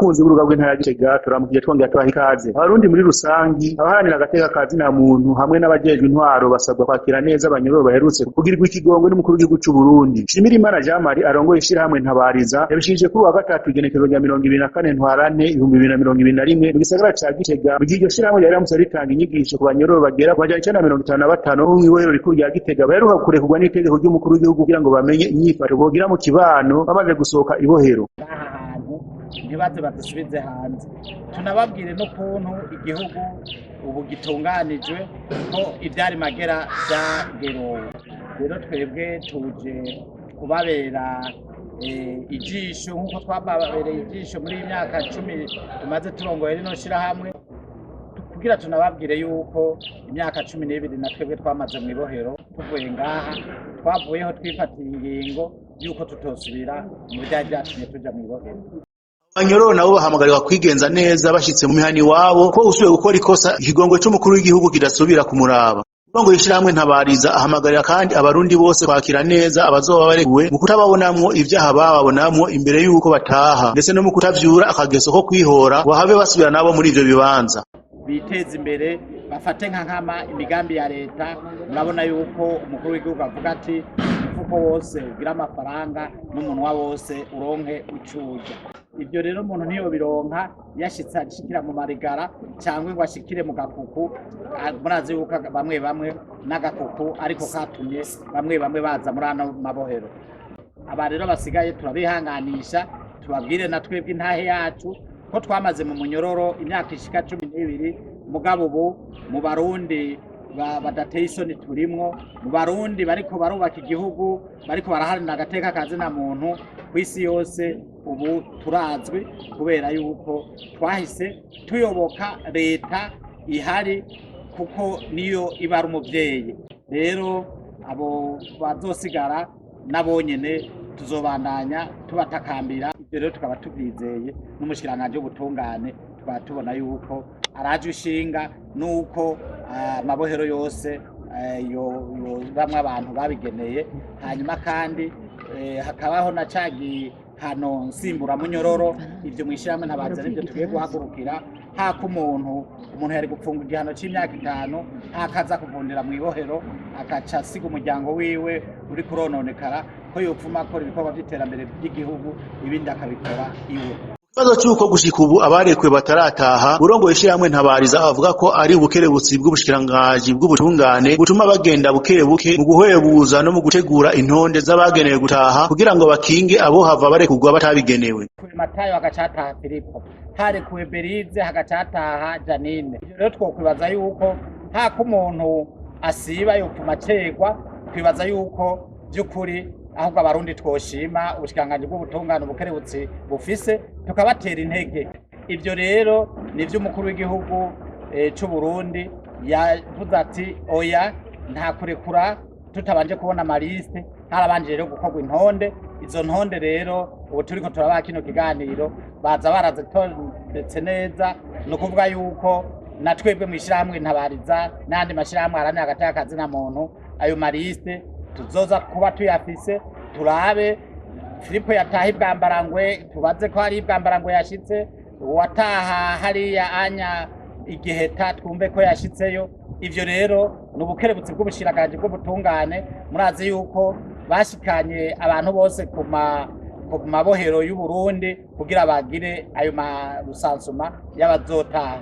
Abakunzi b'urubuga rw'intara ya Gitega, turamukije twongera tubaha ikaze. Abarundi muri rusangi, abaharanira agateka ka zina muntu hamwe n'abajejwe intwaro basabwa kwakira neza abanyororo baherutse kugirirwa ikigongwe n'umukuru w'igihugu c'u Burundi. Nshimirimana Jean Marie arongoye ishirahamwe Ntabariza yabishikirije kuri uwa gatatu, igenekerezo rya 24 Ntwarante 2021, mu gisagara ca Gitega, mu gihe iryo shirahamwe ryari riramutse ritanga inyigisho ku banyororo bagera ku 955 bo mw'ibohero rikuru rya Gitega, baheruka kurekurwa n'itegeko ry'umukuru w'igihugu, kugira ngo bamenye inyifato bogira mu kibano bamaze gusohoka ibohero. Aha hantu ntibaze badusubize hanze. Tunababwire n'ukuntu igihugu ubu gitunganijwe, ko ivyari magera vyagerowe. Rero twebwe tuje kubabera ijisho nk'uko twababereye ijisho muri iyi myaka 10 tumaze turongoye rino shirahamwe, kugira tunababwire yuko imyaka 12 na twebwe twamaze mw'ibohero, tuvuye ngaha twavuyeho twifatiye ingingo yuko tutosubira mu vyari vyatumye tuja mw'ibohero. Abanyororo nabo bahamagarirwa kwigenza neza bashitse mu mihana iwabo, ko usubiye gukora ikosa ikigongwe c'umukuru w'igihugu kidasubira kumuraba. Urongoye ishirahamwe Ntabariza ahamagarira kandi abarundi bose kwakira neza abazoba barekuwe mu kutababonamwo ivyaha bababonamwo imbere y'uko bataha, ndetse no mu kutavyura akageso ko kwihora ngo bahabe basubira nabo muri ivyo bibanza. Biteze imbere, bafate nka nkama imigambi ya leta. Murabona yuko umukuru w'igihugu avuga ati umufuko wose ugira amafaranga n'umunwa wose uronke ucurya. Ibyo rero umuntu ntiyobironka yashitse ashikira mu marigara cyangwa ngo ashikire mu gakuku. Murazi yuko bamwe bamwe n'agakuku ariko katumye bamwe bamwe baza muri ano mabohero. Aba rero basigaye turabihanganisha, tubabwire na twebwe intahe yacu ko twamaze mu munyororo imyaka ishika 12, mugabo ubu mu Barundi badateye isoni turimwo, mu Barundi bariko barubaka igihugu, bariko baraharanira agateka ka zina muntu ku isi yose. Ubu turazwi kubera yuko twahise tuyoboka leta ihari, kuko niyo iba ari umuvyeyi. Rero abo bazosigara nabonyene tuzobandanya tubatakambira. Ibyo rero tukaba tubyizeye n'umushikiranganji w'ubutungane, tukaba tubona yuko araje ishinga nuko amabohero yose yobamwo abantu babigeneye. Hanyuma kandi hakabaho na ca gihano nsimburamunyororo. Ivyo mw'ishirahamwe Ntabaza nivyo tugiye guhagurukira, hako umuntu yari gupfunga igihano c'imyaka 5, hakaza kuvundira mw'ibohero, agaca asiga umuryango wiwe uri kurononekara, ko yopfuma akora ibikorwa vy'iterambere ry'igihugu, ibindi akabikora iwe. Ikibazo c'uko gushika ubu abarekuwe batarataha, urongoye ishirahamwe Ntabariza avuga ko ari ubukerebutsi bw'ubushikiranganji bw'ubutungane butuma bagenda buke buke mu guhwebuza no mu gutegura intonde z'abagenewe gutaha, kugira ngo bakinge abohava barekurwa batabigenewe. Kuri Matayo hagaca hataha Filipo, harekuwe Berize hagaca hataha Janine. Ivyo rero twokwibaza yuko hako umuntu asiba yopfuma acerwa. Twibaza yuko vy'ukuri ahubwo Abarundi twoshima ubushikiranganji bw'ubutungane, ubukerebutsi bufise, tukabatera intege. Ivyo rero nivyo umukuru w'igihugu c'u Burundi yavuze ati oya, nta kurekura tutabanje kubona amaliste. Harabanje rero gukorwa intonde. Izo ntonde rero ubu turiko turabaha kino kiganiro baza barazitondetse neza. Ni ukuvuga yuko na twebwe mw'ishirahamwe Ntabariza n'ayandi mashirahamwe aharanira agateka ka zina muntu, ayo maliste tuzoza kuba tuyafise, turabe Filipo yataha ibwambarangwe, tubaze ko hari ibwambarangwe yashitse, uwataha hariya anya igiheta twumve ko yashitseyo. Ivyo rero ni ubukerebutsi bw'ubushikiranganji bw'ubutungane. Murazi yuko bashikanye abantu bose ku mabohero y'u Burundi kugira bagire ayo marusansuma y'abazotaha.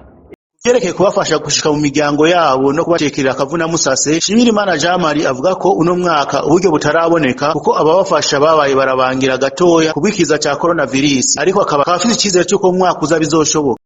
Vyerekeye kubafasha gushika mu miryango yabo no kubatekerera akavuna musase, Nshimirimana Jean Marie avuga ko uno mwaka uburyo butaraboneka, kuko ababafasha babaye barabangira gatoya kubw'ikiza ca coronavirus, ariko akaba afise icizere c'uko mu mwaka uza bizoshoboka.